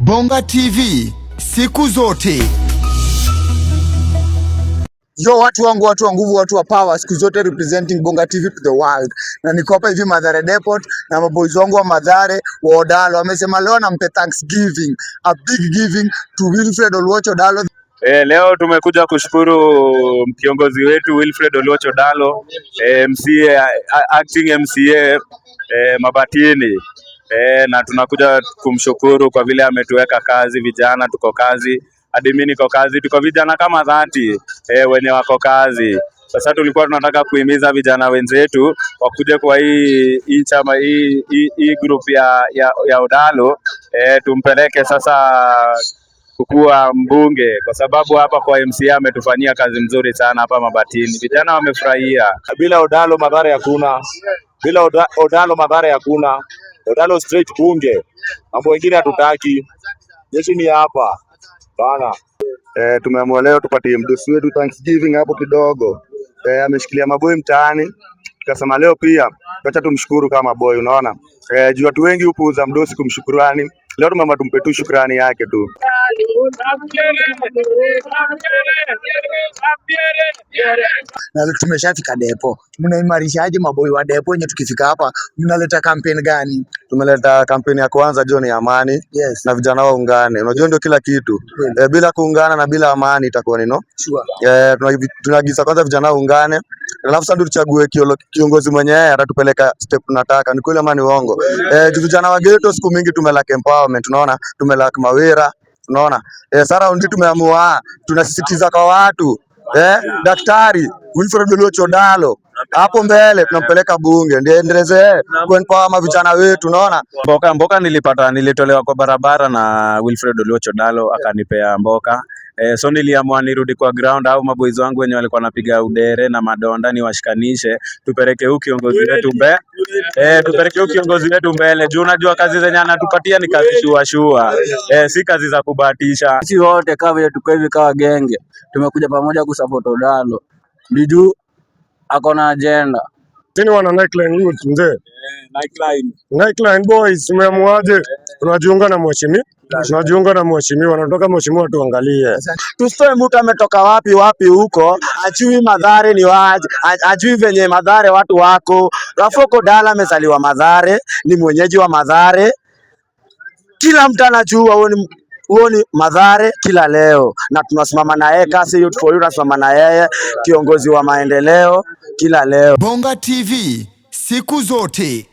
Bonga TV siku zote. Yo, watu wangu, watu wa nguvu, watu wa power, siku zote representing Bonga TV to the world. Na niko hapa hivi Mathare Depot na maboys wangu wa Mathare wa Odalo wamesema leo nampe Thanksgiving, a big giving to Wilfred Oluoch Odalo. Leo tumekuja kushukuru kiongozi wetu Wilfred Oluoch Odalo, MCA, acting MCA Mabatini. Na tunakuja kumshukuru kwa vile ametuweka kazi, vijana tuko kazi, hadi mimi niko kazi, tuko vijana kama 30 wenye wako kazi. Sasa tulikuwa tunataka kuhimiza vijana wenzetu wakuje kwa hii chama, hii group ya Odalo, tumpeleke sasa kukuwa mbunge kwa sababu hapa kwa MCA ametufanyia kazi mzuri sana hapa Mabatini, vijana wamefurahia. Bila Odalo Mathare hakuna, bila Odalo Mathare hakuna. Odalo straight bunge, mambo mengine hatutaki. Jeshi ni hapa bana. Tumeamua leo tupatie mdosi wetu Thanksgiving hapo kidogo. Ameshikilia maboi mtaani, tukasema leo pia tuacha tumshukuru kama boy, unaona, juu watu wengi hupuuza mdosi kumshukurani. Leo tumeamua tumpe tu shukrani yake tu. Na tumeshafika depo. Mnaimarishaje maboi wa depo wenye tukifika hapa mnaleta campaign gani? Tumeleta kampeni ya kwanza jo ni amani na vijana waungane, unajua ndio kila kitu. Bila kuungana na bila amani itakuwa ni no. Tunaagiza kwanza vijana waungane, alafu sasa ndio tuchague kiongozi mwenyewe atatupeleka step tunataka. Ni kweli ama ni uongo? Juu vijana wa ghetto siku mingi tumelack empowerment, unaona, tumelack mawera, unaona. Sasa round hii tumeamua tunasisitiza kwa watu, Daktari Wilfred Oluoch Odalo hapo mbele tunampeleka bunge ndiye endeleze kuempower vijana wetu, unaona. Mboka nilipata, nilitolewa kwa barabara na Wilfred Oluoch Odalo akanipea mboka. So niliamua nirudi kwa ground au maboys wangu wenye walikuwa wanapiga udere na madonda niwashikanishe, tupeleke huyu kiongozi wetu mbele. Tupeleke huyu kiongozi wetu mbele juu unajua kazi zenye anatupatia ni kazi shua shua. Si kazi za kubahatisha. Sisi wote kama vile tuko hivi kama genge tumekuja pamoja kusupport Odalo. Ni juu ako na agenda. Sisi wana Nikeline Youth mzee. Nikeline Boys tumeamuaje? Tunajiunga na mheshimiwa. Tunajiunga na mheshimiwa, nataka mheshimiwa tuangalie. Tusitoe mtu ametoka wapi wapi huko, ajui Mathare ni waje, ajui venye Mathare watu wako. Rafoko Odalo amezaliwa Mathare, ni mwenyeji wa Mathare, kila mtu anajua huo ni Mathare kila leo, na tunasimama na yeye kasi Youth for You, tunasimama na yeye kiongozi wa maendeleo kila leo. Bonga TV siku zote.